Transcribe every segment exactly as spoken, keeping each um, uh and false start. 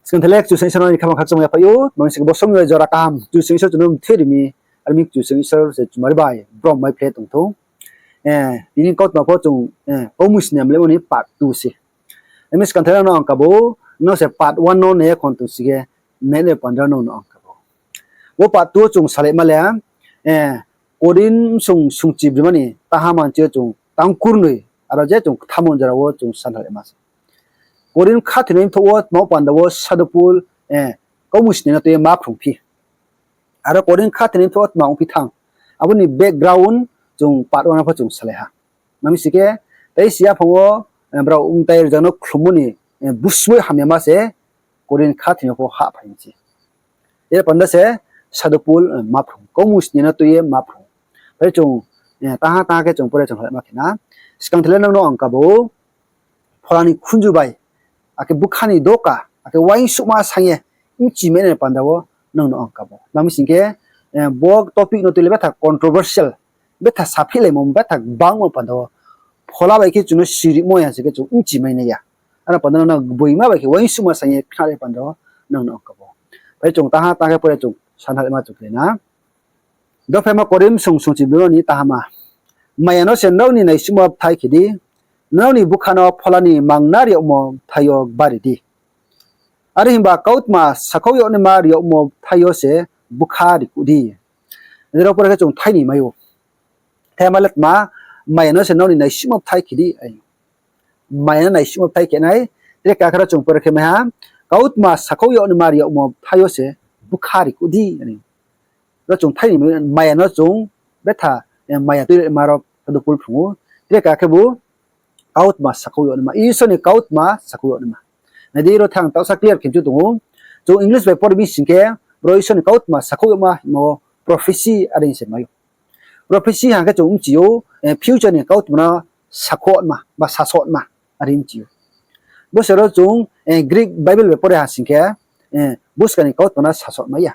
Skang thele Kchusoyang Isor no ni khamang khakchangma yaphai ou, tma mi sing khe bo somoi bai jora kaham Kchusoyang Isor chung no mthoi ri mi, ar mi Kchusoyang Isor se chumari bai brom mai phle tong thou. Tini kautma pho chung, kaumui sni ya mlaimo ni part two se. Ar mi skang thele nang no ang kabo, nang se part one no nai ye khon tong si khe, nai nai panda nang no ang kabo. Bo part two wo chung salaima le, Korinth sung sungchi brima ni taha manchi yo chung tang kurnoi, aro je chung kthamon jora wo chung sanhalaima se. Korinth khathoinai mthouh wo tma panda wo Sadhu Pol, kaumui sni no tui ye ma phrungphi. Aro Korinth khathoinai mthouh wo tma ongphi thanng. Abo ni background chung part one no pho chung salai ha. Tma mi sing khe, teisi yaphang wo, brao mtai rzang no khlummo ni, busmoi hamyama se Korinth khathoi no pho hahphai mi se. Ere panda se Sadhu Pol, ma phrung, kaumui sni no tui ye ma phrung. Phai chung, taha taha khe chung pore chung halaima khe na. Skang thele nang no ang kabo, phola ni khunju bai, akhe bkha ni doka, akhe uaingsouhma saing ye, bchi mai nai panda wo nang no ang kabo. Tma mi sing khe, bo topic no tui le betha controversial, betha saphihlaimo, betha gbangmo panda wo. Phola bai khe chung no sirimo ya se khe chung bchi mai nai ya. Aro panda no nang gboima bai khe uaingsouhma saing ye khna le panda wo nang no ang kabo. Phai chung taha taha khe pore chung sanhalaima chung khe na. Dophaima Korinth sung sungchi brima ni tahama. Maya no se nrao ni naisuhmo bthai khe di, nrao ni bkha no phola ni mangna ri yagmo bthai yo bari di. Are himba kautma sakhouh yagnaima ri yagmo bthai yo se bkha rikuh di. Jera pore khe chung thai ni mai ou. Thai ma le tma, maya no se nrao ni naisuhmo bthai khe di. Maya no naisuhmo bthai khe nai, tre kakhe ro chung pore khe mai ha, kautma sakhouh yagnaima ri yagmo bthai yo se bkha rikuh di. Ro chung thai ni mai, maya no chung betha, maya tui ma ro Sadhu Pol phrung ou. Tre kakhe bo kautma sakhouh yagnaima, Isor ni kautma sakhouh yagnaima. Nai di ro thang taohsa clear khe chu tong ou. Chung English bai pore mi sing khe, bro Isor ni kautma sakhouh yagma hingmo prophecy are se mai ou. Prophecy hing khe chung bchi ou, future ni kautma no sakhouhma, ba sasaohma, are bchi ou. Bo se ro chung, Greek Bible bai pore ha sing khe, buskang ni kautma no sasaohmai ya.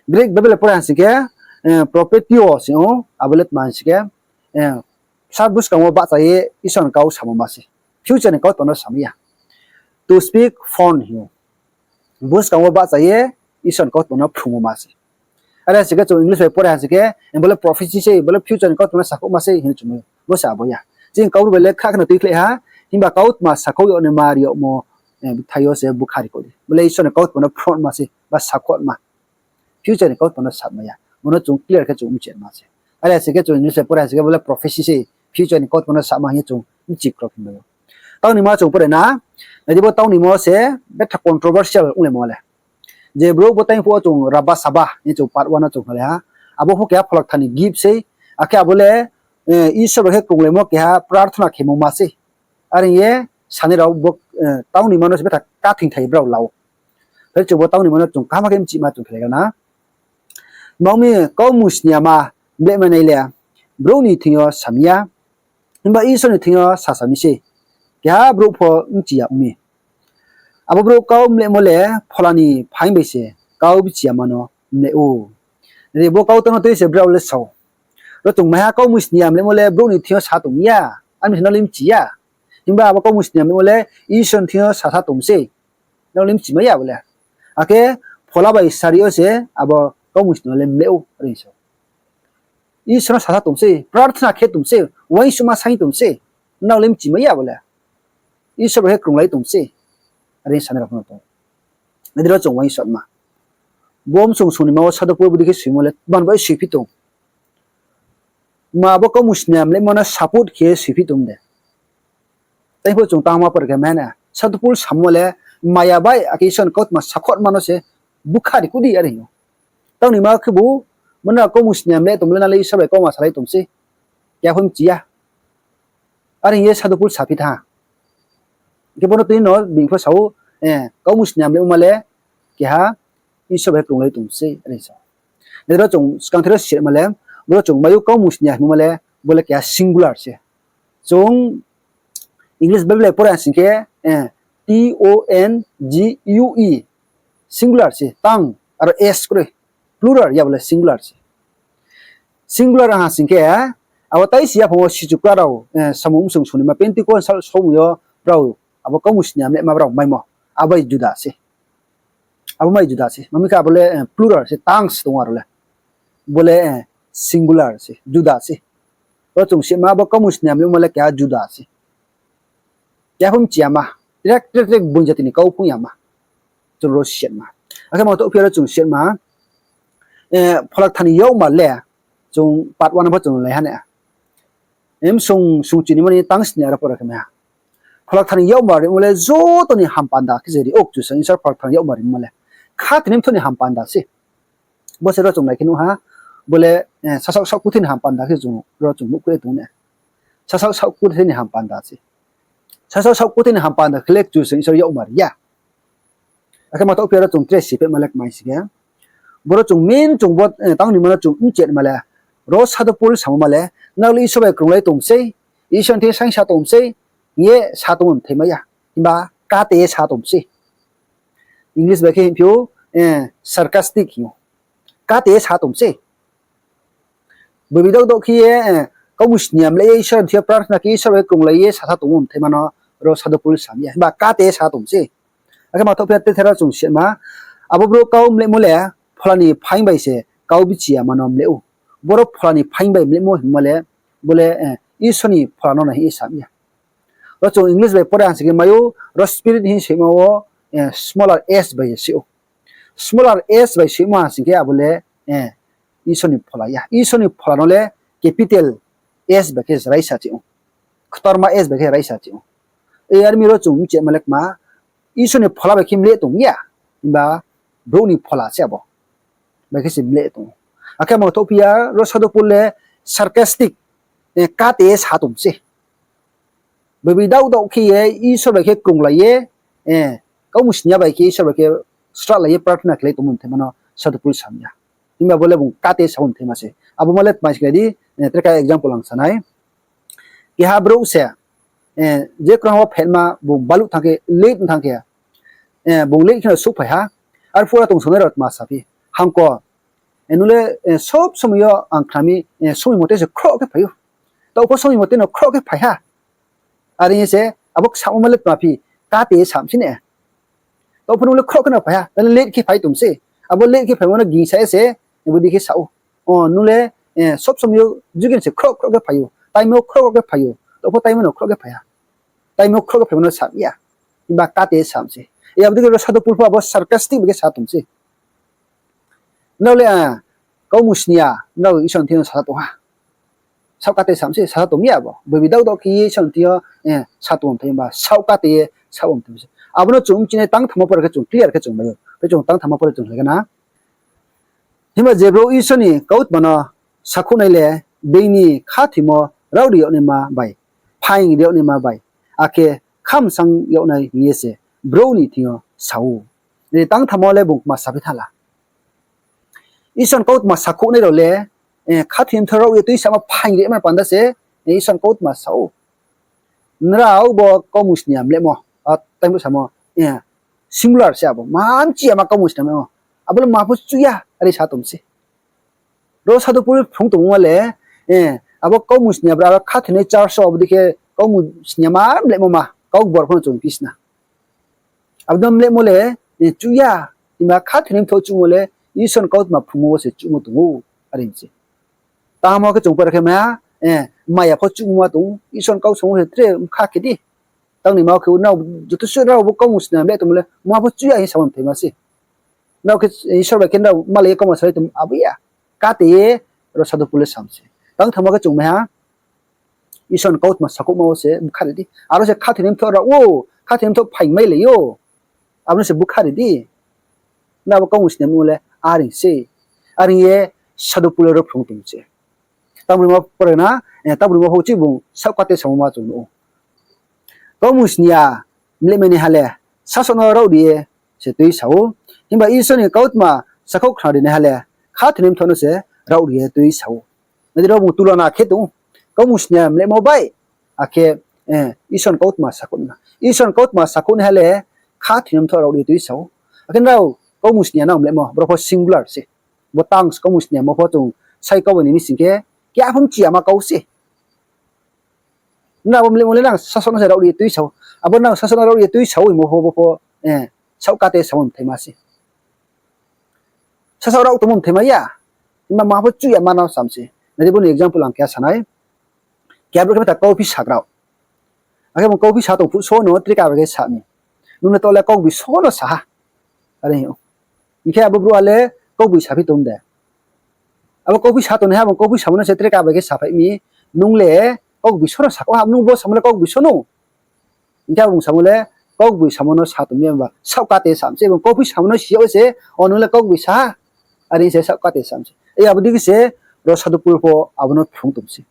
Greek Bible bai pore ha sing khe, prophetio sing ou, abo le tma sing khe, sa buskang wo bahcha ye Isor ni kau samo ma se. Future ni kautma no samai ya. To speak forth hing ou. Buskang wo bahcha ye Isor ni kautma no phrungmo ma se. Are sing khe chung English bai pore ha sing khe, bo le prophecy se, bo le future ni kautma no sakhouhma se hing chung ou. Bo se abo ya. Chini Kaubru bai le kha kheno tuikhlai ha, himba kautma sakhouh yagnaima ri yagmo, bthai yo se bkha rikuh di. Bo le Isor ni kautma no phrungma se, ba sakhouhma. Future ni kautma no samai ya. Bo no chung clear khe chung bchi ma se. Are sing khe chung English bai pore ha sing khe bo le prophecy se, future ni kautma no sama hing ye chung bchi kro khe mai ou. Taoh ni ma chung pore na, nai di bo taoh ni ma se betha controversial onglaimo le. Je brouh bo time phuh wo chung Rabba Saba hing ye chung part one no chung khnalai ha. Abo pho keha Pholakthar ni gift sei, akhe abo le, Isor bai khe krunglaimo keha prarthana khemo ma sei. Are hing ye sanai rao bo, taoh ni ma no se betha kathingthai brao la ou. Phai chung bo taoh ni ma no chung kaham khe bchima chung khelai na. Tma ong mi, kaumui sni yama mlehma nai le, brouh ni thing yo sami ya, himba Isor ni thing yo sasa mi sei. Keha brouh pho bchi ya ong mi. Abo brouh kau mlehmo le Phola ni phaing bai se kau bchi yama no mleh ou. Re bo kau tang no tui se brao le sa ou. Ro chung maiha kaumui sni ya mlehmo le brouh ni thing yo sa tong ya, ar mi se nrao le bchi ya. Himba abo kaumui sni ya mlehmo le Isor ni thing yo sasa tong sei. Nrao le bchimai ya bo le. Akhe Phola bai sari yo se abo kaumui sni ya le mleh ou, are sa ou. Isor no sasa tong sei, prarthana khe tong sei, uaingsouhma saing tong sei, nrao le bchimai ya bo le. Isor bai khe krunglai tong sei, are sanai rao pho no tong. Nai di ro chung uaingsouhma. Bo msung sung ni ma wo Sadhu Pol bodei khe soimo le tma ni bai soiphi tong. Ma bo kaumui sni ya mlehmo no support khe soiphi tong de. Tai pho chung tangma pore khe mane, Sadhu Pol samo le maya bai akhe Isor ni kautma sakhouhma no se bkha rikuh di are hing ou. Tang ni ma khebu, mane kaumui sni ya mleh tong le nang le Isor bai kauma salai tong sei. Keha pho bchi ya. Are hing ye Sadhu Pol saphi tha. Khe bo no tini no being pho sa ou, kaumui sni ya mlehma le keha Isor bai krunglai tong sei, are sa ou. Nai di ro chung skang thero sirma le, bo ro chung mai ou kaumui sni ya hingma le, bo le keha singular se. Chung English Bible pore ha sing khe, T O N G U E, singular se, tang, aro S kroi, plural ya bo le singular se. Singular ha sing khe, abo tai si yaphang wo sichu kla rao, samung msung sung ni ma Pentecost sal somoi yo brao, abo kaumui sni ya mlehma brao maimo, abo juda se. Abo mai juda se. Mami khe abo le plural se, tongues tong ou aro le. Bo le singular se, juda se. Ro chung sima abo kaumui sni ya mlemo le keha juda se. Keha pho mchi yama, tre tre tre bung jati ni kau phung yama. Chung ro sima. Akhe ma tongphi aro chung sima, Phola Kthar ni yakmar le, chung part one pho chung lai ha na. Msung sung chinimo ni tang sni aro pore khe mai ha. Phola Kthar ni yakmar rimo le joto ni hampanda khe se ri ou Kchusoyang Isor Phola Kthar ni yakmar rimo le. Khathoinai mthoh ni hampanda se. Bo se ro chung nai khe nuh ha, bo le, sasaoh saohkuthai ni hampanda khe chung ro chung nuhkhouh ye tong ne. Sasaoh saohkuthai ni hampanda se. Sasaoh saohkuthai ni hampanda khe le Kchusoyang Isor yakmar ri ya. Akhe ma tongphi aro chung tre si phehma le kmai si khe. Boro chung main chung bo, tang nima no chung mchehma le. Ro Sadhu Pol samo ma le, nrao le Isor bai krunglai tong sei, Isor ni thing saingsa tong sei, hing ye sa tongmo mthaima ya. Himba kate ye sa tong sei. English bai khe hingphi ou, sarcastic hing ou. Kate ye sa tong sei. Boibi daoh daoh khe ye, kaumui sni ya mleh ye Isor ni thing yo prarthana khe Isor bai krunglai ye sasa tongmo mthaima no ro Sadhu Pol sam ya. Himba kate ye sa tong sei. Akhe ma tongphi aro tre thera chung sima, abo brouh kau mlehmo le phola ni phaing bai se kau bichi yama no mleh ou. Boro phola ni phaing bai mlehmo hingmo le, bo le, Isor ni phola no nai hing ye sam ya. Ro chung English bai pore ha sing khe mai ou, ro spirit hing soima wo, smaller s bai se soih ou. Smaller s bai soimo ha sing khe abo le, Isor ni phola ya. Isor ni phola no le capital S bai khe raisa chih ou. Ktorma S bai khe raisa chih ou. Yar mi ro chung mchehma le kma, Isor ni phola bai khe mleh tong ya. Himba brouh ni phola se abo. Bai khe se mleh tong ou. Akhe ma tongphi ya, ro Sadhu Pol le sarcastic, kate ye sa tong sei. Boibi daoh daoh khe ye Isor bai khe krunglai ye, kaumui sni ya bai khe Isor bai khe srahlai ye prarthana khelai tongmo mthaima no Sadhu Pol sam ya. Himba bo le bung kate samo mthaima se. Abo ma le tmai si khe di, tre khe example ang sa nai. Keha brouh se, je krungha wo phetma bung baluh thanng khe, late thanng khe, bung late khe no souhphai ha. Arphuh aro tong songnai rao tma saphi. Hangko, nung le, sob somoi yo ang khna mi, somoi mote se khroh khe phai ou. Taoh pho somoi mote no khroh khe phai ha. Are hing ye se, abo samo ma le tma phi, kate ye sam si ne. Taoh pho nung le khroh khe no phai ha, nung le late khe phai tong sei. Abo late khe phaimo no gingsa ye se, bodei khe sa ou. O, nung le, sob somoi yo jugin se khroh khroh khe phai ou. Time wo khroh khroh khe phai ou. Taoh pho time wo no khroh khe phai ha. Time wo khroh khe phaimo no sam ya. Himba kate ye sam sei. Abo dei khe ro Sadhu Pol pho abo sarcastic bai khe sa tong sei. Nrao le, kaumui sni ya, nrao Isor ni thing yo sasa tong ha. Saoh kate sam sei, sasa tong ya bo. Boibi daoh daoh khe ye Isor ni thing yo, sa tongmo mthaima, saoh kate ye sa tongmo mthaima se. Abo no chung mchinai tang thamma pore khe chung clear khe chung mai ou. Khe chung tang thamma pore chung lai gana. Himba je brouh Isor ni kautma no sakhouhnai le, being ni khathoimo raohri yagnaima bai, phaing ri yagnaima bai, akhe khamsang yagnai hing ye se brouh ni thing yo sa ou. Tang thamma le bung kma saphi tha la. Isor ni kautma sakhouhnai rao le, khathoimo mthoh raoh ye tuisamo phaing ri yagnaima panda se, Isor ni kautma sa ou. Nrao bo kaumui sni ya mlehmo, a, time samo, singular se abo. Mchi yama kaumui sni ya mlehmo. Abo le ma pho chu ya, are sa tong sei. Ro Sadhu Pol phrung tongmo ma le, abo kaumui sni ya brouh, abo khathoinai church wo abo dei khe kaumui sni ya ma mlehmo ma, kaukbor pho no chung phi sna. Abo no mlehmo le, chu ya, himba khathoinai mthoh chuhmo le, Isor ni kautma phrungmo wo se chuhmo tong ou, are se. Tangmo khe chung pore khe mai ha, maya pho chuhmo ma tong ou, Isor ni kau samo se tre mkha khe di. Tang ni ma khe nrao, joto suh nrao bo kaumui sni ya mleh tongmo le, ma pho chu ya hing samo mthaima se. Nrao khe Isor bai khe nrao malai ye kauma salai tong abo ya. Kate ye ro Sadhu Pol le sam se. Tang thamma khe chung mai ha, Isor ni kautma sakhouhma wo se bkha ri di. Aro se khathoinai mthoh rao ou, khathoinai mthoh phaing mailai ou. Abo no se bkha ri di. Nrao bo kaumui sni ya mleh le, are se. Are ye Sadhu Pol le ro phrung tong se. Tabrima pore na, tabrima pho chih bung saoh kate samo ma chung nuh ou. Kaumui sni ya mlehmai naiha le, sasaoh no raohri ye se tuisa ou. Himba Isor ni kautma sakhouh khnari naiha le, khathoinai mthoh no se raohri ye tuisa ou. Nai di, ro bung tulona khe tong ou. Kaumui sni ya mlehmo bai, akhe, Isor ni kautma sakhouh naiha. Isor ni kautma sakhouh naiha le, khathoinai mthoh raohri ye tuisa ou. Akhe nrao kaumui sni ya nrao mlehmo, boro pho singular se. Bo tongues kaumui sni yamo pho chung sai kau bai ni mi sing khe, keha pho mchi yama kau se. Nrao bo mlehmo le nang sasaoh no se raohri ye tuisa ou. Abo nang sasaoh no raohri ye tuisa ou hingmo pho bo pho, saoh kate samo mthaima se. Sasaoh rao tongmo mthai mai ya. Himba ma pho chuh ya ma no sam se. Nai di, bo ni example ang keha sa nai. Keha brouh khe btha kauphi sagra. Akhe bung kauphi sa tong phuh so no tre ka bai khe sa mi. Nung le taoh le kaugbi so no sa ha. Are hing ou. Hing khe abo brouhha le kaugbi saphi tong de. Abo kauphi sa tongnaiha bung kauphi samo no se tre ka bai khe saphai mi. Nung le kaugbi so no sakha ha, nung bo samo le kaugbi so no. Hing khe bung samo le kaugbi samo no sa tong mi ya ba, saoh kate sam se, bung kauphi samo no si yag se, o nung le kaugbi sa ha. Are se saoh kate sam se. Abo dei khe se ro Sadhu Pol pho abo no phrung tong se.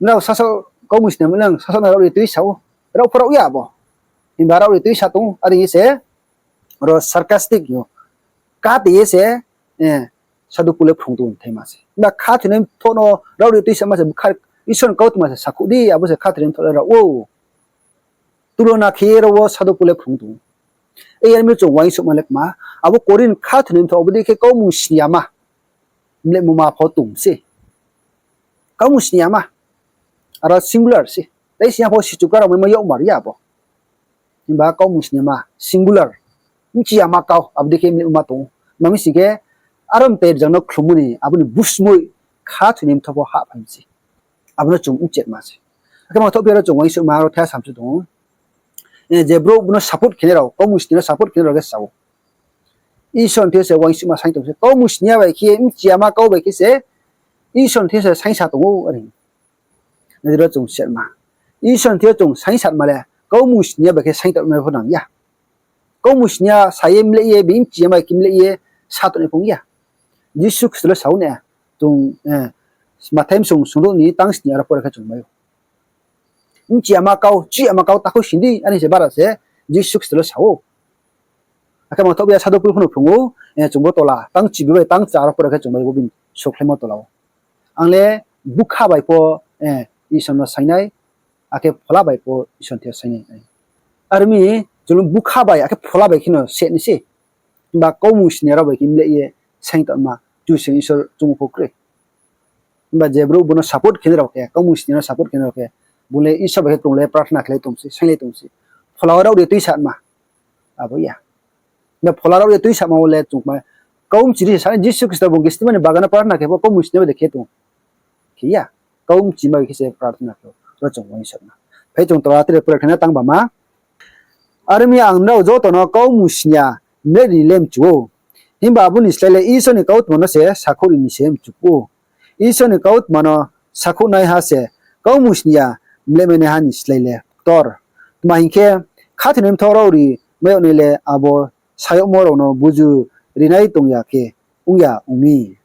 Nrao sasaoh kaumung sni ya mo le ang sasaoh no raohri tuisa ou. Raoh pho raoh ya bo. Himba raohri tuisa tong ou, are se ro sarcastic yo. Kate ye se, Sadhu Pol le phrung tong thaima se. Himba khathoinai mthoh no raohri tuisama se, Isor ni kautma se sakhouh di, abo se khathoinai mthoh le rao ou. Tulona khe ye ro wo Sadhu Pol le phrung tong ou. Yar mi chung uaingsouhma le kma, abo Korinth khathoinai mthoh abo dei khe kaumung sni yama mlehmo ma pho tong se. Kaumung sni yama. Aro singular se. Tei sini pho sichukra rao maimo yagmar ya bo. Himba kaumung sni yama, singular. Bchi yama kau, abo dei khe mlehmo ma tong ou. Tma mi sing khe, aro mtai rzang no khlummo ni, abo ni busmoi khathoinai mthoh pho hahphai mi se. Abo no chung bchima se. Akhe ma thohphi aro chung uaingsouhma aro thaiha samsu tong ou. Je brouh bo no support khenai rao, kaumung sni no support khenai rao khe sa ou. Isor ni thing yo se uaingsouhma saing tong se, kaumung sni ya bai khe, bchi yama kau bai khe se, Isor ni thing yo se saingsa tong ou, are. Nai di ro chung sima. Isor ni thing yo chung saingsatma le, kaumung sni ya bai khe saing tongnai pho nang ya. Kaumung sni ya sa ye mleh ye, bini bchi yama bai khe mleh ye, sa tongnai pho ong ya. Jisu Khristo le sa ou na, chung, Mathai bsung sungdouh ni tang sni aro pore khe chung mai ou. Bchi yama kau, chuh yama kau takhou sing di, are se bara se Jisu Khristo le sa ou. Akhe ma thohphi ya Sadhu Pol pho no phrung ou, chung bo tola, tang chibi bai tang cha aro pore khe chung mai ou, bo bini sokhlaimo tola ou. Ang le bukha bai pho Isor no saingnai, akhe phola bai pho Isor ni thing yo saingnai. Are mi, chung bukha bai, akhe phola bai kheno se nai se. Himba kaumung sni ya rao bai khe mleh ye saing tongma, Kchusoyang Isor chung pho kroi. Himba je brouh bo no support khenai rao khe, kaumung sni ya no support khenai rao khe, bung le Isor bai khe krung le prarthana khelai tong se, sainglai tong se. Phola wo raohri tuisama. Abo ya. Himba phola raohri tuisama wo le chung kma, kaumung sni ya sa, Jisu Khristo bung Gethsemani bagan no prarthana khe pho kaumung sni ya bai de khe tong. Khe ya. Kaumung sni ya bai khe se prarthana khe, ro chung uaingsouhma. Phai chung tola tre pore khe na tang bama. Are mi ang nrao joto no kaumung sni ya mleh ri ni le mchu ou. Himba abo ni slái le Isor ni kautma no se sakhouh ri ni se mchu ou. Isor ni kautma no sakhouhnaiha se kaumung sni ya mlehmainaiha ni slái le ktor. Tma hing khe, khathoinai mthoh raohri mai yag nai le abo sa yagmo rao no buzu rinai tong ya khe ong ya ong mi.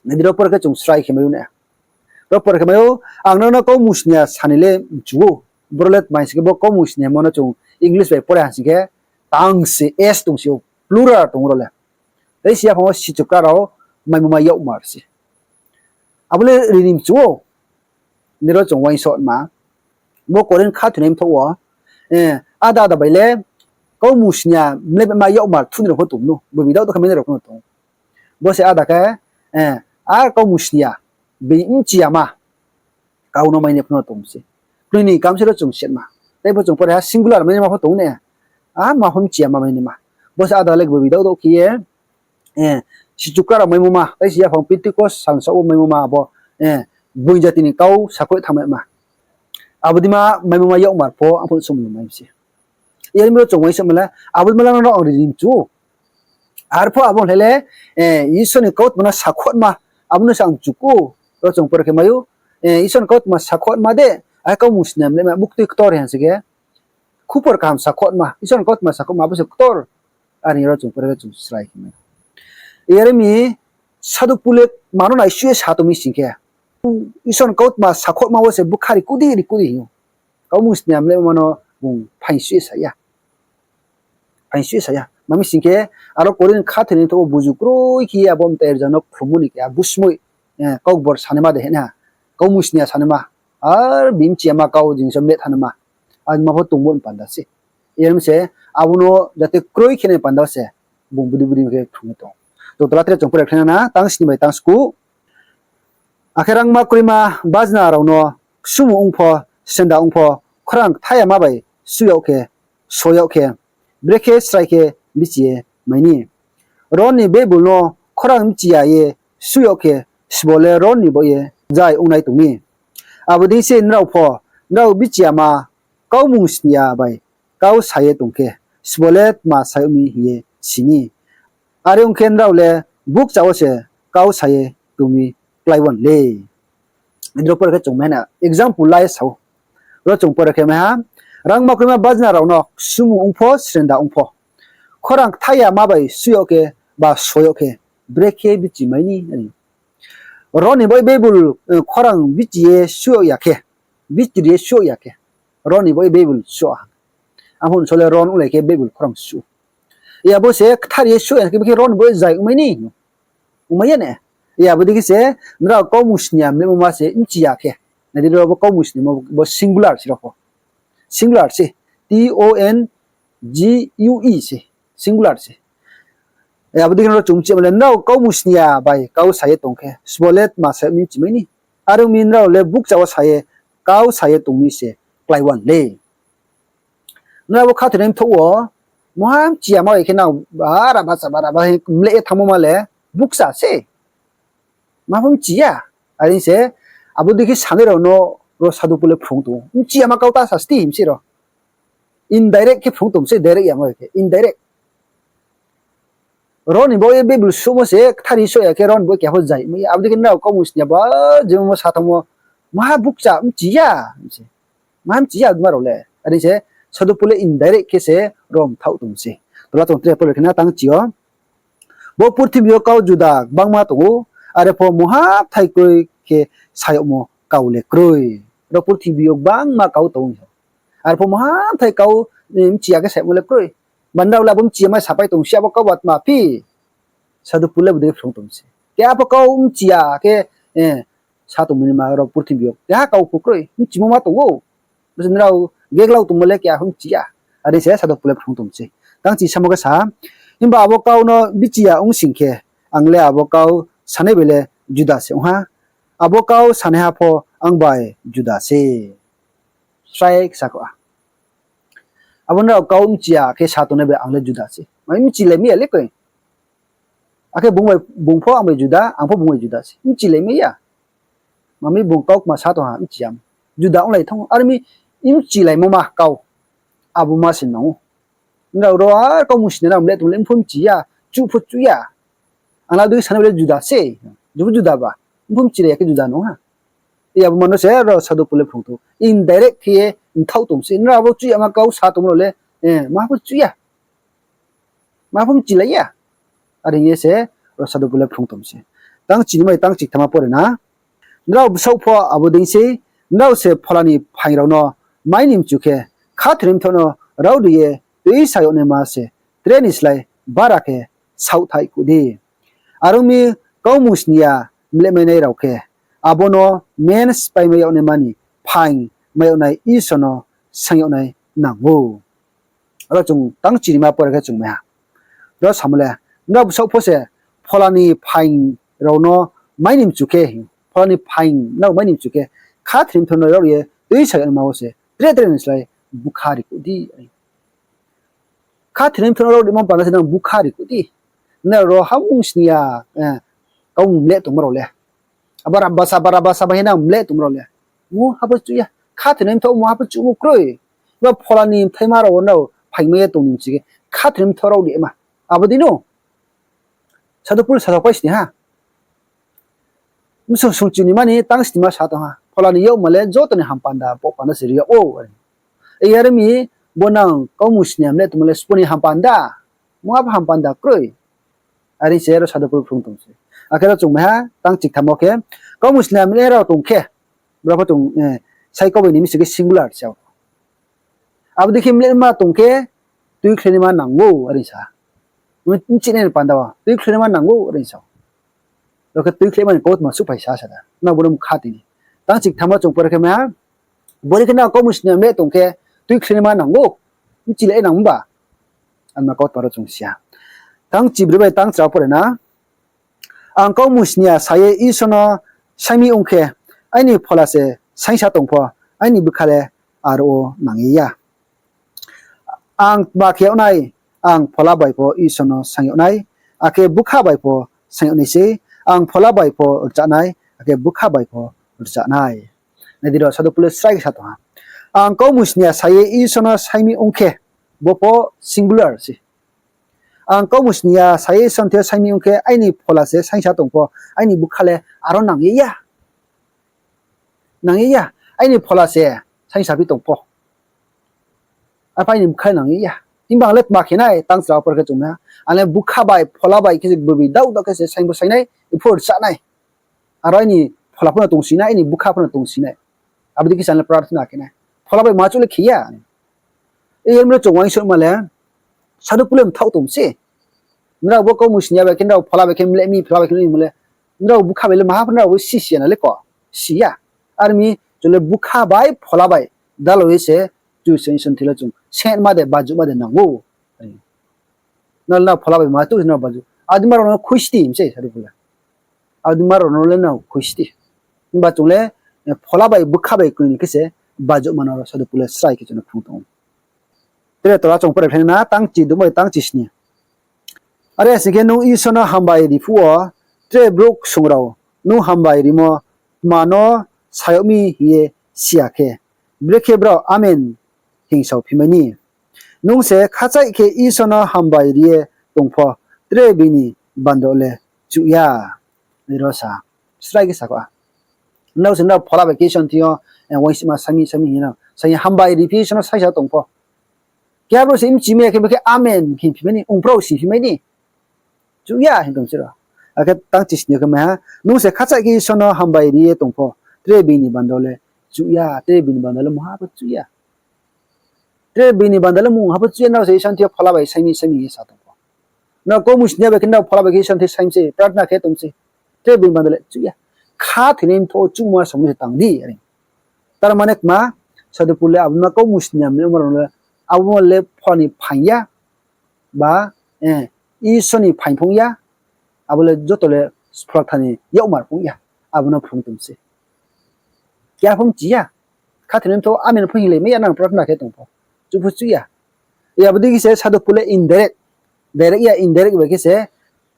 Nai di ro pore khe chung srai khe mai ou na. Ro pore khe mai ou, ang nrao no kaumung sni ya sa ni le mchu ou. Boro le tma hing sing khe bo kaumung sni ya mo no chung English bai pore ha sing khe, tang se, s tong se ou, plural tong ou ro le. Tei si yaphang wo sichukra rao maimo ma yagmar se. Abo le ri ni mchu ou. Nai di ro chung uaingsouhma. Bo Korinth khathoinai mthoh wo, áda áda bai le kaumung sni ya mlehma yagmar thuh ni rao pho tong no, bo bidao to khe mai nai rao pho no tong ou. Bo se áda khe, a kaumung sni ya, bini bchi yama kau no mai nai pho no tong se. Knoi ni kam se ro chung sima. Tei pho chung pore ha singular mainaima pho tong na. A ma pho bchi yama mainaima. Bo se áda le bo bidao to khe ye, sichukra rao maimo ma, tei si yaphang Pentecost sal saoh wo maimo ma abo, boing jati ni kau sakhouh thanngmaima. Abo dei ma maimo ma yagmar pho ang pho sung mai se. Yar mi ro chung uaingsouhma le, abo dei ma le nrao no ang ri ni mchu ou. Arphuh abo ong le, Isor ni kautma no sakhouhma, abo no se ang mchu ou. Ro chung pore khe mai ou, Isor ni kautma sakhouhma de, akhe kaumung sni ya mlehma buktui ktor hing sing khe, khupor kaham sakhouhma, Isor ni kautma sakhouhma abo se ktor. Are ro chung pore khe chung srai khe mai. Yar mi Sadhu Pol le ma no naisuh ye sa tong mi sing khe, Isor ni kautma sakhouhma wo se bukha ri kudi ri kudi hing ou. Kaumung sni ya mlehma no bung phaingsuh ye sa ya. Phaingsuh ye sa ya. Tma mi sing khe, aro Korinth khathoinai mthoh wo buzu kroi khe ye abo mtai rzang no khlummo ni khe, a busmoi, kaukbor sanaima de hing ha. Kaumung sni ya sanaima. Ar bini bchi yama kau jing so mleh thanngnaima. Abo ma pho tongmo ni panda se. Yar mi se, abo no jate kroi khe nai panda se, bung budi budi khe phrung ye tong ou. To tola tre chung pore khe na, tang sni bai tang sku. Akhe rangma kroima bajna rao no ksumung ong pho, senda ong pho, khorang kthayama bai su yag khe, so yag khe, brekhe srai khe bichi ye mai ni. Ron ni Bible no khorang bchi ya ye suh yag khe, sbo le ron ni baoh ye zai ong nai tong mi? Abo dei se nrao pho, nrao bchi yama kaumung sni ya bai kau sa ye tong khe, sbo le tma sa yag mi hing ye si ni? Are ong khe, nrao le bukcha wo se kau sa ye tong mi klái wan le. Ro pore khe chung mai na example lai sa ou. Ro chung pore khe mai ha, rangma kroima bajna rao no ksumung ong pho, srenda ong pho, khorang kthai yama bai suh yag khe, ba so yag khe, brekhe bchi mai ni? Ron ni baoh ye Bible, eh, khorang bchi ye suh yag ya khe, bchi ri ye suh yag ya khe, ron ni baoh ye Bible suh ha. Ang pho nso le ron onglai khe Bible khorang suh. Abo se kthar ye suh ya khe, bikhe ron ni baoh ye zai ongmai ni? Ongmai ya ne? Abo dei khe se, nrao kaumung sni ya mlemo ma se bchi ya khe. Nai di, ro bo kaumung sni mo bo singular se ro pho. Singular se. T O N G U E se. Singular se. Abo dei khe nrao chung bchi yama le, nrao kaumung sni ya bai kau sa ye tong khe, sbo le tma sa yag mi bchi mai ni? Are ong mi, nrao le bukcha wo sa ye, kau sa ye tong mi se klái wan le. Nrao bo khathoinai mthaoh wo, mungha bchi yama bai khe nang bara basa bara ba mleh ye thanngmo ma le bukcha se. Ma pho bchi ya. Are se, abo dei khe sanai rao no ro Sadhu Pol le phrung tong ou. Bchi yama kau ta sa sti him se ro. Indirect khe phrung tong se, direct yama bai khe indirect. Ron ni baoh ye Bible suhmo se kthar ye suh ya khe ron ni baoh ye keha pho zai mai ya. Abo dei khe nrao kaumung sni ya ba, jemon mo sa thanngmo, maha bukcha bchi ya, hing se. Maha bchi ya ma rao le. Are se, Sadhu Pol le indirect khe se ro mthaoh tong se. Tola chung tre pore khe na tang chi yo. Bo purthimbi yo kau juda gbangma tong ou, are pho mungha bthai kroi khe sa yagmo kau le kroi. Ro purthimbi yo gbangma kau tong ou. Are pho mungha bthai kau, eh, bchi ya khe sa yagmo le kroi. Ba nrao le abo bchi ya mai sapai tong si, abo kau ba tma phi? Sadhu Pol le bo dei khe phrung tong se. Keha pho kau bchi ya khe, eh, sa tongmo ni ma ro purthimbi yo keha kau pho kroi, bchimo ma tong ou. Bo se nrao geglau tongmo le keha pho bchi ya. Are se Sadhu Pol le phrung tong se. Tang chi samo khe sa, himba abo kau no bchi ya ong sing khe, ang le abo kau sanai bai le juda se ong ha. Abo kau sanaiha pho ang bai juda se. Srai khe sa kho a. Abo nrao kau bchi ya khe sa tongnai bai ang le juda se. Mai bchilai mai ya le koi. Akhe bung bai, bung pho ang bai juda, ang pho bung bai juda se. Bchilai mai ya. Ma mi bung kau kma sa tong ha, bchi ya. Juda onglai thanng ou. Are mi bchilaimo ma kau. Abo ma se nang ou. Nrao ro ar kaumung sni ya nrao mleh tong le, mpho bchi ya, chuh pho chuh ya. Ang la dui sanai bai le juda se. Jubu juda ba. Mpho bchilai ya khe juda nang ha. Abo ma no se ro Sadhu Pol le phrung tong. Indirect khe ye mthaoh tong se. Nrao abo chuh yama kau sa tongmo rao le, eh, ma pho chuh ya. Ma pho bchilai ya. Are hing ye se ro Sadhu Pol le phrung tong se. Tang chini mai tang chikthama pore na. Nrao bsaoh pho abo dei sei, nrao se phola ni phaing rao no mai ni mchu khe, khathoinai mthaoh no rao ri ye tuisa yagnaima se tre ni slái bara khe saohthaih kuh di. Are ong mi, kaumung sni ya mlehmainai rao khe, abo no men spháimai yagnaima ni phaing mai yag nai Isor no saing yag nai nang ou. Aro chung tang chini ma pore khe chung mai ha. Ro samo le, nrao bsaoh pho se phola ni phaing rao no mai ni mchu khe, phola ni phaing nrao mai ni mchu khe, khathoinai mthaoh no rao ye tuisa yagnaima wo se tre tre ni slái bukha ri kuh di. Khathoinai mthaoh no rao rimo panda se nang bukha ri kuh di. Nrao ro hamung sni ya, eh, kaumung mleh tongmo rao le. Abo Barabasa, Barabasa bai nang mleh tongmo rao le. Mungha pho chuh ya. Khathoinai mthaoh mungha pho chuhmo kroi. Ba phola ni bthaima rao wo nrao phaingmai ye tong ni mchu khe, khathoinai mthaoh rao ri ma. Abo dei no Sadhu Pol le sasaopai sni ha. Bsung sung chini mani tang sni ma sa tong ha. Phola ni yakma le joto ni hampanda, bo panda se ri yag ou. Are mi, bo nang kaumung sni ya mleh tongmo le sbo ni hampanda. Mungha pho hampanda kroi. Are se ro Sadhu Pol phrung tong se. Akhe ro chung mai ha, tang chikthamo khe, kaumung sni ya mleh rao tong khe, bro pho chung, eh, sai kau bai ni mchu khe singular se. Abo dei khe mlehma tong khe, tuikhlainaima nang ou, are sa. Bchinaini panda wo tuikhlainaima nang ou, are sa. Ro khe tuikhlaima ni kautma suhphai sa sa da. Nang bo no mkha tini. Tang chikthamo chung pore khe mai ha, bori khe nang kaumung sni ya mleh tong khe, tuikhlainaima nang ou. Bchilai nang ba. Anma kautma ro chung si ha. Tang chibri bai tang chra pore na. Ang kaumung sni ya sa ye Isor no saing mi ong khe, aini phola se saingsa tong pho, aini bkha le aro wo nang ye ya. Ang tma khe yag nai, ang phola bai pho Isor no saing yag nai, akhe búkha bai pho saing yag nai sei, ang phola bai pho rchah nai, akhe búkha bai pho rchah nai. Nai di ro, Sadhu Pol le srai khe sa tong ha. Ang kaumung sni ya sa ye Isor no saing mi ong khe, bo pho singular se. Ang kaumung sni ya sa ye Isor ni thing yo saing mi ong khe, aini phola se saingsa tong pho, aini búkha le aro nang ye ya. Nang ye ya. Aini phola se saingsa phi tong pho, apho aini búkha le nang ye ya. Himba ang le tma khe nai, tang chla por khe chung nai ha. Ang le búkha bai, phola bai khe se gboibi dao dao khe se saing pho saing nai, epho rchah nai. Aro aini phola pho no tongsi nai, aini búkha pho no tongsi nai. Abo dei khe se ang le prarthana khe nai. Phola bai ma chouh le khe ya. Iyar mi le chung uaingsouhma le, Sadhu Pol le mthaoh tong se. Nrao bo kaumung sni ya bai khe, nrao phola bai khe mleh mi, phola bai khe mleh mi le, nrao búkha bai le maha pho nrao bo si si ya na le ko, si ya. Ar mi chung le búkha bai phola bai dalao ye se, Kchusoyang Isor ni thing yo chung sengma de, bajuhma de nang ou. Nrao le nrao phola bai ma chouh se nrao bajuh. Adima rao no khuisti hing se Sadhu Pol le. Adima rao no le nrao khuisti. Himba chung le, eh, phola bai búkha bai kroi ni khe se bajuhma no ro Sadhu Pol le srai khe chung no phrung tong ou. Tre tola chung pore khe na, tang chi duma tang chi sni. Are sing khe nung Isor no hambai ri phuh wo, tre brouh ksung rao nung hambai rimo tma no sa yag mi hing ye si ya khe, brekhe brao Amen hing sao phi mai ni? Nung se khachaih khe Isor no hambai ri ye tong pho, tre bini bandra le chuh ya. Ro sa, srai khe sakho a. Nrao se nrao phola bai khe Isor ni thing yo, eh, uaingsouhma sami sami hing ye no, sa ye hambai ri phi Isor no saisa tong pho, keha brouh se mchi mai ya khe, bo khe Amen hing phi mai ni, ong brao si phi mai ni. Chuh ya hing tong se ro. Akhe tang chi sni yo khe mai ha, nung se khachaih khe Isor no hambai ri ye tong pho, tre bini bandra le chuh ya, tre bini bandra le mungha pho chuh ya. Tre bini bandra le mungha pho chuh ya, nrao se Isor ni thing yo phola bai sami sami hing ye sa tong pho. Nrao kaumung sni ya bai khe nrao phola bai khe Isor ni thing saing se, prarthana khe tong se. Tre bini bandra le chuh ya. Khathoinai mthoh wo chuhmo samung se tang di, are. Tar mane kma, Sadhu Pol le abo ma kaumung sni ya mlema rao le, abo ma le phola ni phaing ya, ba, eh, Isor ni phaing phung ya, abo le joto le phola kthar ni yakmar phung ya, abo no phrung tong se. Keha pho mchi ya. Khathoinai mthoh wo Amen pho hinglai mai ya, nang prarthana khe tong pho. Chuh pho chuh ya. Abo dei khe se Sadhu Pol le indirect, direct ya, indirect bai khe se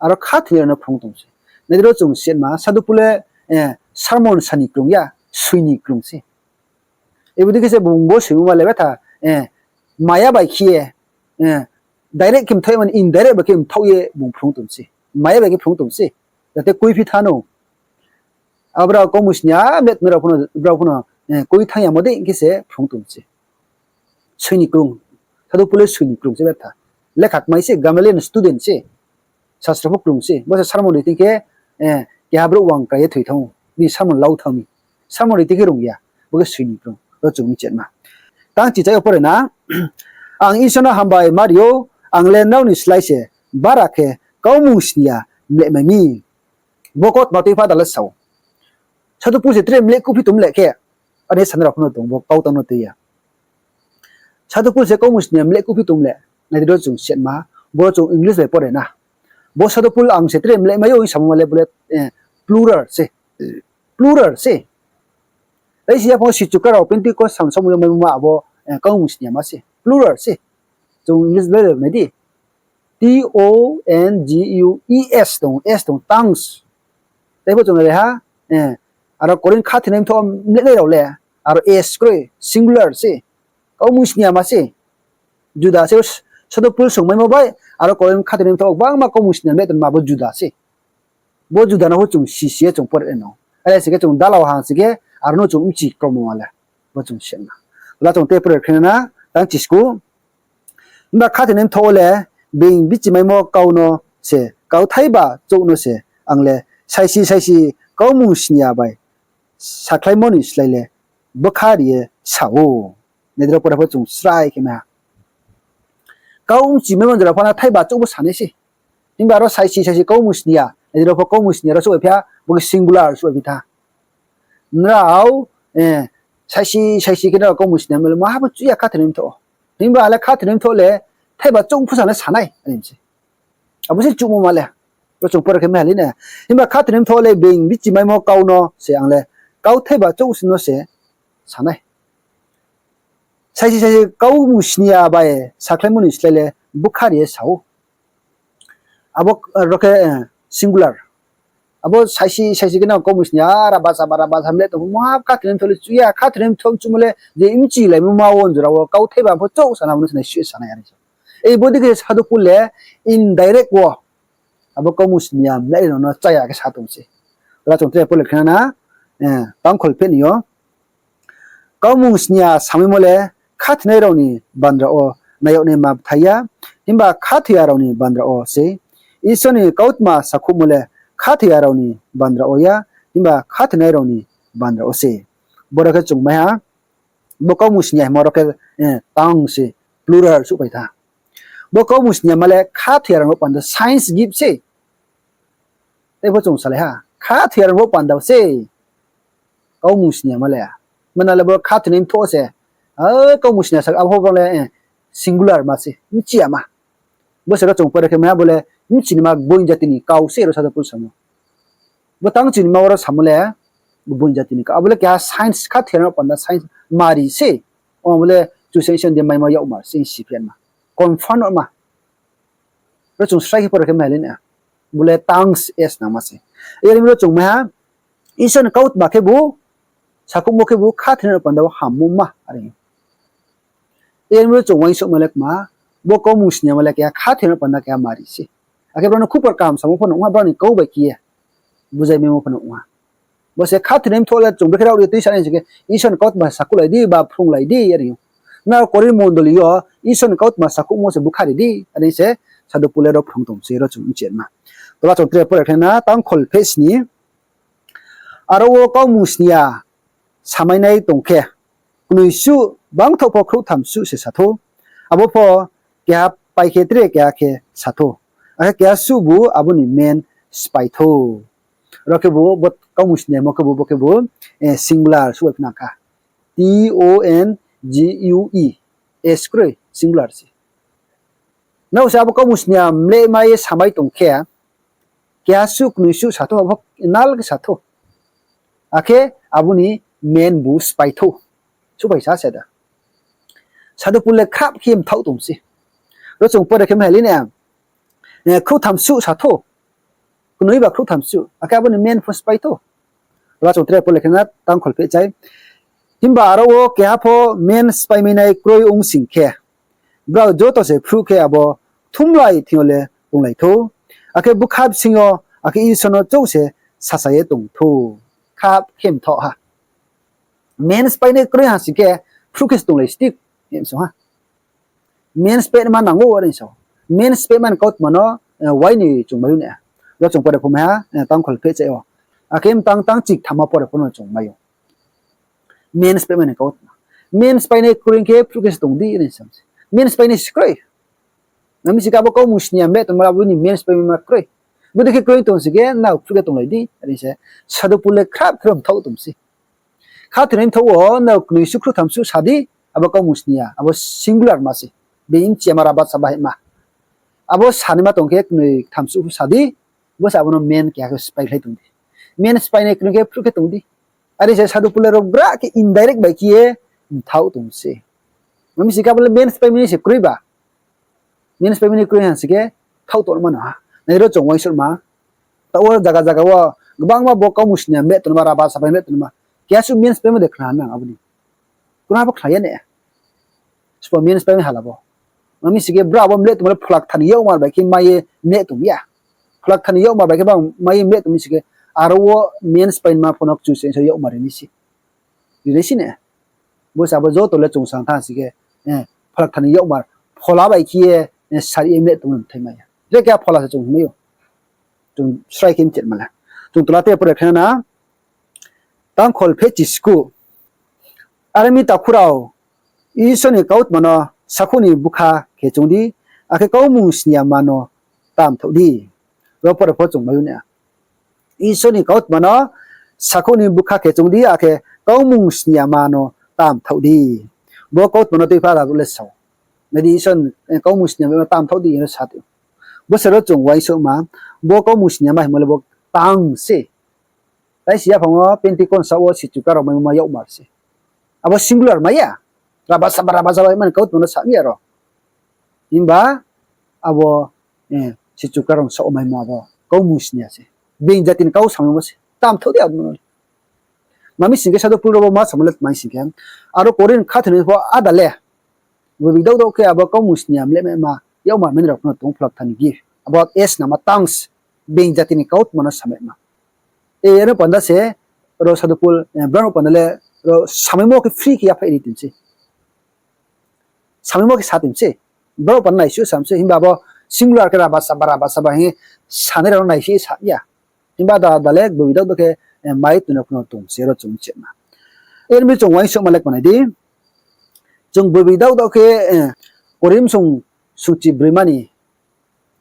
aro khathoinai rao no phrung tong se. Nai di ro chung sengma, Sadhu Pol le, eh, sermon sa ni krung ya, soi ni krung se. Abo dei khe se bung bo soimo ma le betha, eh, maya bai khe ye, eh, direct khe mthaoh ye mani, indirect bai khe mthaoh ye bung phrung tong se. Maya bai khe phrung tong se. Jate kuiphi thanng ou. Abrao kaumung sni ya, bet nrao pho no, brao pho no, eh, kui thanng yamo dei khe se phrung tong se. Soi ni krung. Sadhu Pol le soi ni krung se betha. Lekha kmai se, Gamaliel ni student se. Sastro pho krung se. Bo se sermon ri thing khe, eh, keha brouh wang krai ye thoi thanng ou. Bini sermon lau thanng mi. Sermon ri thing khe rung ya. Bo khe soi ni krung. Ro chung mi chenma. Tang chichai yo pore na. Ang Isor no hambai ma ri ou, ang le nrao ni slái se bara khe kaumung sni ya mlehmai mi. Bo kautma tuipha da le sa ou. Sadhu Pol se tre mleh kuhphi tong mleh khe, ani sanra pho no tong, bo kau tang no tui ya. Sadhu Pol se kaumung sni ya mleh kuhphi tong mleh, nai di ro chung sengma, bo ro chung English bai pore na. Bo Sadhu Pol ang se tre mlehmai ou hing samo ma le bo le, eh, plural se. Plural se. Tei si yaphang sichukar rao Pentecost sal somoi yo maimo ma abo, eh, kaumung sni yama se. Plural se. Chung English bai nai di. T O N G U E S tong, S tong, tongues. Tei pho chung nai ha, eh, aro Korinth khathoinai mthoh mlehnai rao le, aro S kroi, singular se. Kaumung sni yama se. Juda se, Sadhu Pol songmaimo bai, aro Korinth khathoinai mthoh gbangma kaumung sni ya mleh tongma bo Juda se. Bo Juda no pho chung sisi ye chung pore no. Are se khe chung dalao hang se khe, aro no chung mchi kromo ma le. Bo chung sengma. La chung tei pore khe na, tang chisku. Himba khathoinai mthoh wo le, being bichimaimo kau no se, kauthai ba chouh no se, ang le, saisi saisi kaumung sni ya bai sakhlaimo ni slái le, bkha ri ye sa ou. Nai di ro pore pho chung srai khe mai ha. Kau mchimaimo jora pho na thai ba chouh pho sa nai se. Himba aro saisi saisi kaumung sni ya, nai di ro pho kaumung sni ya ro souhphai phi ha, bo khe singular souhphai phi tha. Nrao, eh, saisi saisi khe nrao kaumung sni ya mleh ma ha pho chuh ya khathoinai mthoh wo. Himba le khathoinai mthoh le, thai ba chouh pho sa nai sa nai, ani se. Abo se chuhmo ma le. Ro chung pore khe mai ha li na. Himba khathoinai mthoh le being bichimaimo kau no se ang le, kauthai ba chouh no se sa nai. Saisi saisi kaumung sni ya bai sakhlaimo ni slái le bkha ri ye sa ou. Abo, ro khe, singular. Abo saisi saisi khe no kaumung sni ya, rabasa ba rabasa mleh tong pho, mungha khathoinai mthoh le chu ya, khathoinai mthoh chumo le je bchilaimo ma wo jora wo kauthai ba pho chouh sana, abo no se nai suh ye sanai are sa. Bodei khe Sadhu Pol le indirect wo abo kaumung sni ya mleh rao no chaya khe sa tong se. Ora chung tre pore khna na, tangkhol pheh ni yo. Kaumung sni ya samaimo le khathoinai rao ni bandra wo nai yag naima bthai ya, himba khathoiya rao ni bandra wo se. Isor ni kautma sakhouhmo le khathoiya rao ni bandra wo ya, himba khathoinai rao ni bandra wo se. Boro khe chung mai ha, bo kaumung sni ya hingmo ro khe, tang se, plural souhphai tha. Bo kaumung sni yama le khathoiya rao no panda science gift se. Tei pho chung salai ha, khathoiya rao no panda se kaumung sni yama le. Mana le bo khathoinai mthoh se, kaumung sni ya sa abo pho le, singular ma se, bchi yama. Bo se ro chung pore khe mai ha bo le bchinaima gboing jati ni kau se ro Sadhu Pol samo. Bo tang chinima oro samo le gboing jati ni kau. Abo le keha science, khathoiya rao no panda science mari se. Abo le Kchusoyang Isor ni de maimo yagmar se, siphianma, confirm ma. Ro chung srai khe pore khe mai le na, bo le tongues ye snangma se. Yar mi ro chung mai ha, Isor ni kautma khebu, sakhouhmo khebu khathoinai rao panda wo hammo ma are. Yar mi ro chung uaingsouhma le kma, bo kaumung sni yama le keha khathoinai rao panda keha mari se. Akhe brao no khupor kaham samo pho nuh ha, brao ni kau bai khe ye buzaimaimo pho nuh ha. Bo se khathoinai mthoh le chung brekhe rao ri tuisa nai se khe, Isor ni kautma sakhouhlai di ba phrunglai di are ou. Nrao Korinth mondoli yo Isor ni kautma sakhouhmo se búkha ri di are se Sadhu Pol le ro phrung tong se, ro chung bchinaima. Tola chung tre pore khe na, tangkhol pheh sni. Aro wo kaumung sni ya samainai tong khe, knoi suh, bangthaoh pho khrouhtham suh se sa thou. Abo pho keha pai khe tre keha khe sa thou. Akhe keha suhbu abo ni men sphái thou. Ro khebu bo kaumung sni yamo khebu bo khebu singular suh bai phnang kha. T O N G U E S kroi, singular se. Nrao se abo kaumung sni ya mlehmai ye samai tong khe, keha suh knoi suh sa thou, abo nal khe sa thou. Akhe abo ni men bu sphái thou. Suhphai sa se da. Sadhu Pol le khrap khe mthaoh tong se. Ro chung pore khe mai le na, khrouhtham suh sa thou. Knoi ba khrouhtham suh, akhe abo ni men pho sphái thou. Tola chung tre pore khe na, tangkhol pheh chai. Himba aro wo keha pho men sphái mai nai kroi ong sing khe, brao joto se phruh khe abo kthumlai thing yo le tonglai thou. Akhe bkha bsing yo, akhe Isor no chouh se sasa ye tong thou. Khrap khe mthaoh ha. Men sphái nai kroi ha sing khe, phruh khe se tonglai sti, hing sa ha. Men sphái ma nang ou are sa ou. Men sphái ma ni kautma no wai ni chung mai ou na. Ro chung pore pho mai ha, tangkhol pheh chai yo. Akhe mtang tang chik thamma pore pho no chung mai ou. Men sphái ma ni kautma. Men sphái nai kroi khe phruh khe se tong di are sa se. Men sphái nai se kroi. Nami si khe abo kaumung sni ya mleh tongma abo ni men sphái ma kroi. Bodei khe kroi tong si khe nrao phruh khe tonglai di are se. Sadhu Pol le khrap khe mthaoh tong se. Khathoinai mthoh wo nrao knoi suh khrouhtham suh sa di, abo kaumung sni ya, abo singular ma se. Being bchi yama, rabasa bahai ma. Abo sanaima tong khe knoi ktham suh sa di, bo se abo no men keha khe sphái khlai tong di. Men sphái nai kroi khe phruh khe tong di. Are se Sadhu Pol le ro gra khe indirect bai khe ye mthaoh tong se. Nami si khe abo le men sphái mi ni se kroi ba. Men sphái mi ni kroi ha si khe thaoh tongma no ha. Nai ro chung uaingsouhma. Taoh wo zaga zaga wo gbangma bo kaumung sni ya mleh tongma, rabasa bai mleh tongma. Keha suh men sphái ma de khna nang abo ni. Kna pho khna ya ne. Sbo men sphái mi hala bo. Nami si khe brao abo mleh tongma le Phola Kthar ni yakmar bai khe mai ye mleh tong ya. Phola Kthar ni yakmar bai khe bang mai ye mleh tong mi si khe, aro wo men sphái ma pho no Kchusoyang Isor yakmar ri nai se. Ri nai se ne. Bo se abo joto le chung sang thanng si khe, Phola Kthar ni yakmar phola bai khe ye, sari ye mleh tongmo bthai mai ya. Tre keha phola se chung hingmai ou. Chung srai khe mcheh ma le. Chung tola te pore khe na, tangkhol pheh chiskuh. Are mi takhu rao, Isor ni kautma no sakhouh ni bkha khe choung di, akhe kaumung sni yama no ta mthaoh di. Ro pore pho chung mai ou na. Isor ni kautma no sakhouh ni bkha khe choung di, akhe kaumung sni yama no ta mthaoh di. Bo kautma no tuiphara le sa ou. Nai di Isor ni, kaumung sni yama no ta mthaoh di hing ye sa tong ou. Bo se ro chung uaingsouhma, bo kaumung sni yama hingmo le bo tang se. Tai si yaphang wo Pentecost sa wo sichu karo maimo ma yakmar se. Abo singular mai ya. Rabasa ba rabasa bai mani kautma no sa mi ya ro. Himba abo, eh, Sichu karong saoh maimo abo kaumung sni ya se. Being jati ni kau samaimo se. Tamthou di abo no. Mami sing khe Sadhu Pol ro bo ma samo le tma sing khe, aro Korinth khathoinai pho áda le gboibi daoh daoh khe abo kaumung sni ya mlehmaima yakmar mani rao pho no tong pholakthar ni gift. Abo S nama tongues, being jati ni kautma no samaima. E, ano panda se, ro Sadhu Pol, eh, brao panda le, ro samaimo khe free khe yaphaih ri tong se. Samaimo khe sa tong se. Brao panda naisuh sam se, himba abo singular khe rabasaba, rabasaba hing sanai rao no naisuh sa ya. Himba da, da le gboibi daoh daoh khe, eh, mai tong rao pho no tong se, ro chung chema. Ermi chung uaingsouhma le kmanai di. Chung gboibi daoh daoh khe, eh, Korinth sung, sungchi broima ni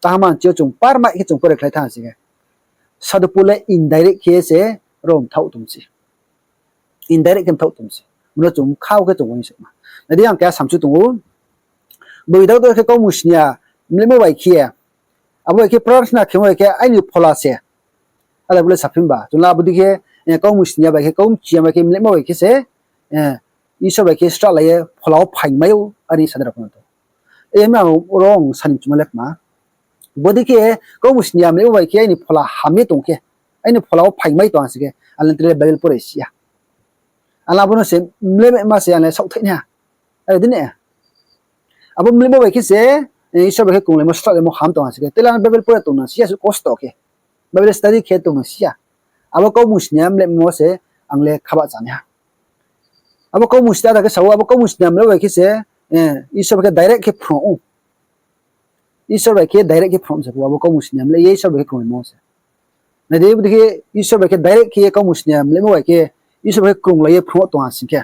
tahama nchi yo chung parmai khe chung pore khlai thanng sing khe, Sadhu Pol le indirect khe se ro mthaoh tong se. Indirect khe mthaoh tong se. Bo no chung kha khe chung uaingsouhma. Nai di, ang keha samchu tong ou. Gboibi daoh daoh khe kaumung sni ya mlehmo bai khe, abo bai khe prarthna khemo bai khe aini phola se. Alai bo le saphi ba. Chung le abo dei khe, eh, kaumung sni ya bai khe, kaumung chi ya bai khe mlehmo bai khe se, eh, Isor bai khe sralai ye phola wo phaingmai ou, are sanai rao pho no tong. E, ma rong sani mchumo le kma. Bodei khe kaumung sni ya mlehmo bai khe aini phola ham ye tong khe, aini phola wo phaingmai tong ha sing khe, ang le tre Bible pore si ya. Ang le abo no se mlehmaima se ang le saohthaih nai ha. Are di ne. Abo mlehmo bai khe se, eh, Isor bai khe krunglaimo, sralaimo ham tong ha sing khe, tele ang Bible pore tong nang si ya, kosto khe. Bible study khe tong nang si ya. Abo kaumung sni ya mlehmo se ang le khabah chanai ha. Abo kaumung sni ya da khe sa ou, abo kaumung sni ya mlehmo bai khe se, eh, Isor bai khe direct khe phrung ou. Isor bai khe direct khe phrung se, abo kaumung sni ya mleh ye Isor bai khe krunglaimo se. Nai di, bodei khe Isor bai khe direct khe ye kaumung sni ya mlehmo bai khe Isor bai khe krunglai ye phrung tong ha sing khe,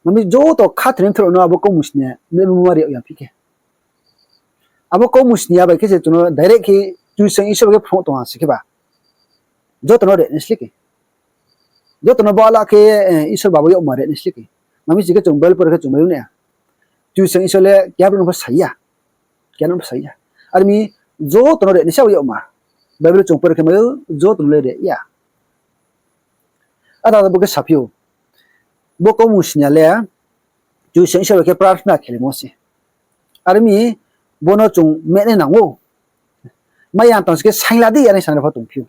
mami joto khathoinai mthaoh rao no abo kaumung sni ya mlehmo ma ri yag ya phi khe. Abo kaumung sni ya bai khe se chung no direct khe Kchusoyang Isor bai khe phrung tong ha sing khe ba, joto no re nai sle khe. Joto no bala khe, eh, Isor ba bo yakmar re nai sle khe. Mami sing khe chung Bible pore khe chung mai ou ne. Kchusoyang Isor le keha brouh no pho sa ya. Keha no pho sa ya. Are mi joto no re nai se abo yakmar. Bible chung pore khe mai ou, joto no le re ya. Ada bo khe saphi ou. Bo kaumung sni ya le Kchusoyang Isor bai khe prarthna khelaimo se. Are mi bo no chung mehnai nang ou. Mai ya tong sing khe saingla di, are sanai rao pho tongphi ou.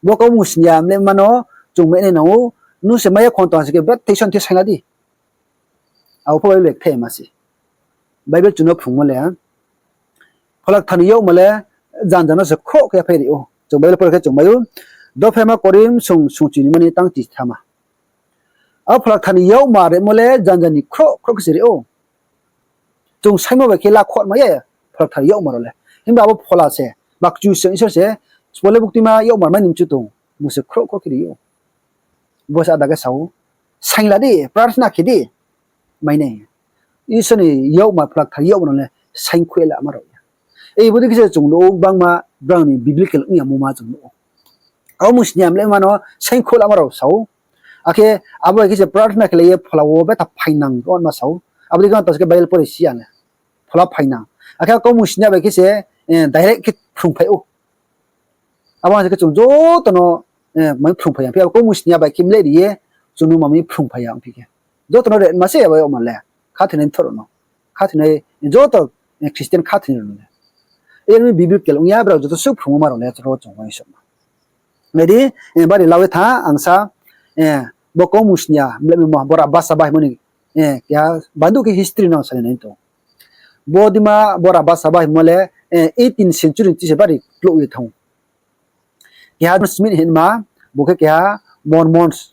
Bo kaumung sni ya mlehma no chung mehnai nang ou. Nung se mai ya khong tong sing khe betha son the saingla di. Abo pho Bible le kthai ma se. Bible chung no phrungmo le, pholakthar ni yakmar le janja no se khroh khe phai ri ou. Chung Bible pore khe chung mai ou. Dophaima Korinth sung, sungchi ni mani tang chi thama. Abo pholakthar ni yakmar remo le janja ni khroh khroh khe se ri ou. Chung saingmo bai khe la khotma ya pholakthar ni yakmar rao le. Himba abo phola se, ba Kchusoyang Isor se, sbo le buktima yakmar mai ni mchu tong, bung se khroh khroh khe ri ou. Bo se ada khe sa ou, saingla di, prarthna khe di, mai nai. Isor ni yakmar, pholakthar ni yakmar rao le saingkhuh ye lama rao ya. Ei bodei khe se chung nuh ou, gbangma brao ni biblical ong ya mo ma chung nuh ou. Kaumung sni ya mlehma no saingkhuh lama rao sa ou. Akhe abo bai khe se prarthna khelai ye phola wo betha phainang ma sa ou. Abo dei khe tong sing khe Bible pore si ya le. Phola phainang. Akhe kaumung sni ya bai khe se, eh, direct khe phrungphai ou. Abo ang se khe chung joto no, eh, mami phrungphai ya. Phi abo kaumung sni ya bai khe mleh ri ye, chung no mami phrungphai ya ongphi khe. Joto no re ma se abo yakmar le. Khathoinai mthaoh rao no. Khathoinai joto, eh, Christian khathoinai rao no le. Ermi biblical ong ya, brao joto suh phrungmo ma rao le, joto chung uaingsouhma. Nai di, eh, bari la ye tha, ang sa, eh, bo kaumung sni ya mlehmaimo, bo Rabasaba hingmo ni, eh, keha bandu khe history no salai nai tong. Bo dima bo Rabasaba hingmo le, eh, eighteen century ni chi se bari klouh ye thanng ou. Keha Smith hingma, bo khe keha Mormons,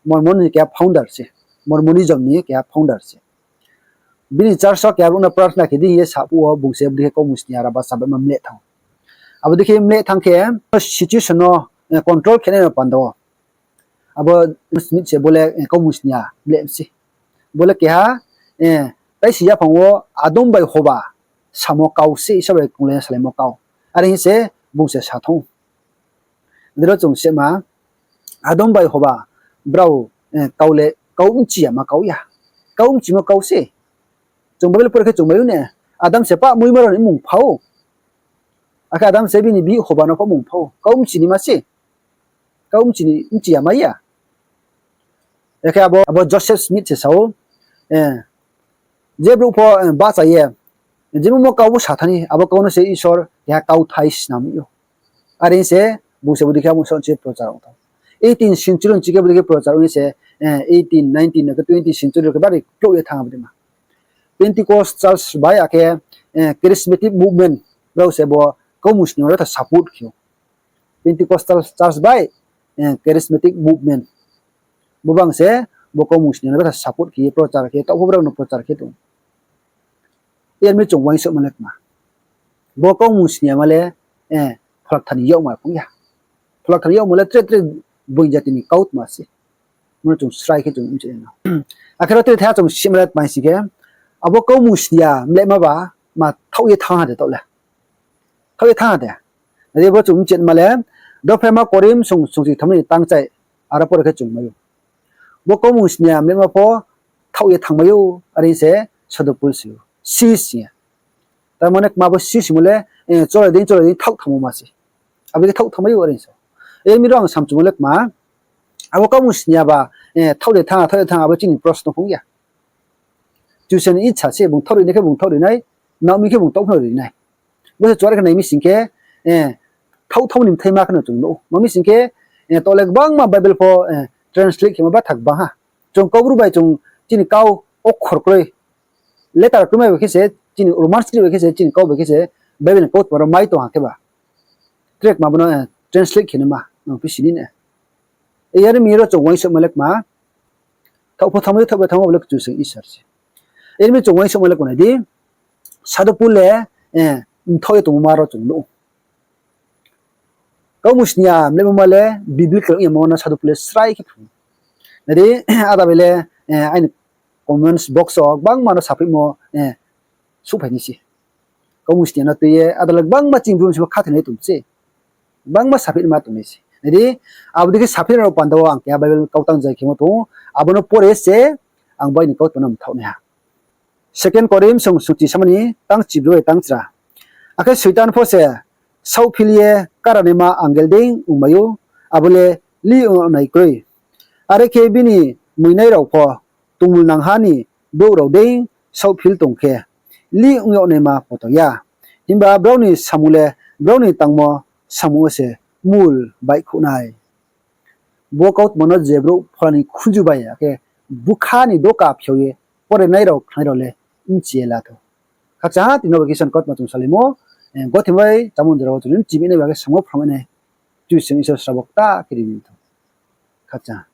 Mormon ni keha founder se, Mormonism ni keha founder se. Bini church wo keha brouh no prarthana khe di hing ye saphuh wo bung se bodei khe kaumung sni ya Rabasaba ma mleh thanng ou. Abo dei khe mleh thanng khe situation no, eh, control khenai no panda wo. Abo Smith se bo le, eh, kaumung sni ya mleh se. Bo le keha, eh, taisi yaphang wo Adam bai Hoba samo kau se, Isor bai krunglai ye salaimo kau. Are hing se bung se sa thanng ou. Dero chung sema, Adam bai Hoba brao, eh, kau le, kau mchi yama kau ya. Kau mchimo kau se. Chung Bible pore khe chung mai ou ne, Adam se pah muima rao ni mmung pha ou. Akhe Adam se bini bihih Hoba no pho mmung pha ou. Kau mchi ni ma se. Kau mchi ni, mchi yama ya. Akhe abo, abo Joseph Smith se sa ou, eh, je brouh pho, eh, bahcha ye, Jemon mo kau bo sa thani, abo kau no se Isor keha kauthai snam ou. Are se bung se bodei khe amo saoh se prochar ong thanng. Eighteen century ni chi khe bodei khe prochar ong ye se, eighteen, nineteen, akhe twenty century rao khe bari klouh ye thanng abo dei ma. Pentecostal church bai akhe charismatic movement rao se bo kaumung sni ya le tha support khe ou. Pentecostal church bai charismatic movement, bo bang se bo kaumung sni ya le tha support khe ye prochar khe, taoh pho brao no prochar khe tong. Yar mi chung uaingsouhma le kma, bo kaumung sni yama le Phola Kthar ni yakmar phung ya. Phola Kthar ni yakmar le tre tre boing jati ni kautma se. Bo no chung srai khe chung mchi nai na. Akhe ro tre thaiha chung sima le tma sing khe, abo kaumung sni ya mlehma ba ma thaoh ye thanng ha de taoh le? Thaoh ye thanng ha de? Nai di, bo chung mchima le, dophaima Korinth song sungchi thamni tangchai, aro poro khe chung mai ou. Bo kaumung sni ya mlehma pho thaoh ye thanngmai ou, are se Sadhu Pol si ou. Si sing ya. Tar mane kma bo si simo le, cholai dei, cholai dei thaoh thanngmo ma se. Abo khe thaoh thanngmai ou, are se. Yar mi ro ang samchumo le kma, abo kaumung sni ya ba, thaoh de thanng, thaoh de thanng, abo chini prosno phung ya. Kchusoyang ni icha se, bung thaoh ri nai khe bung thaoh ri nai, nao mi khe bung thaoh phno ri nai. Bo se chuare khe nai mi sing khe, thaoh thaoh ni bthaima khe no chung nuh ou. Ma mi sing khe, taoh le gbangma Bible pho translate khemo batha gbang ha. Chung Kaubru bai chung chini kau okhor kroi, letter kroimai bai khe se, chini Roman script bai khe se, chini kau bai khe se, Bible ni kautma rao mai tong ha khe ba. Tre kma bo no translate khe naima nang phi sini ne. Yar mi ro chung uaingsouhma le kma, thaoh pho thanngmai ou, thaoh pho thanngmai ou, bo le Kchusoyang Isor se. Yar mi chung uaingsouhma le kma nai di, Sadhu Pol le mthaoh ye tongmo ma ro chung nuh ou. Kaumung sni ya mlehmo ma le biblical ong ya mo no Sadhu Pol le srai khe phrung. Nai di, ada bai le aini comments box wo gbangma no saphaimo souhphai nai se. Kaumung sni ya no tui ye ada le gbangma chini Bru ni simo khathoinai tong se. Gbangma saphaima tong nai se. Nai di, abo dei khe saphainai rao panda wo ang keha Bible kautang zai khemo tong ou, abo no pore se ang bo aini kautma no mthaoh nai ha. Second Korinth song sungchi samani tangchibru bai tangchra. Akhe Soitan pho se saohphil ye karanaima angel dei ongmai ou, abo le lih ong yag nai kroi. Are khe bini muinai rao pho tongmulnangha ni brouh rao dei saohphil tong khe, lih ong yag naima poto ya. Himba brao ni samung le brao ni tangmo samung wo se mul baihkhouh nai. Bo kautma no je brouh phola ni khunju bai akhe bukha ni doka phiao ye porenai rao khnai rao le mchi ye la thou. Khakchang ha, tini no bai khe Isor ni kautma chung salaimo, gothe bai chámung jora wo chung mchi mai nai ba khe samo phrang mai nai, Kchusoyang Isor srabo kta khe ri mi thou. Khakchang ha.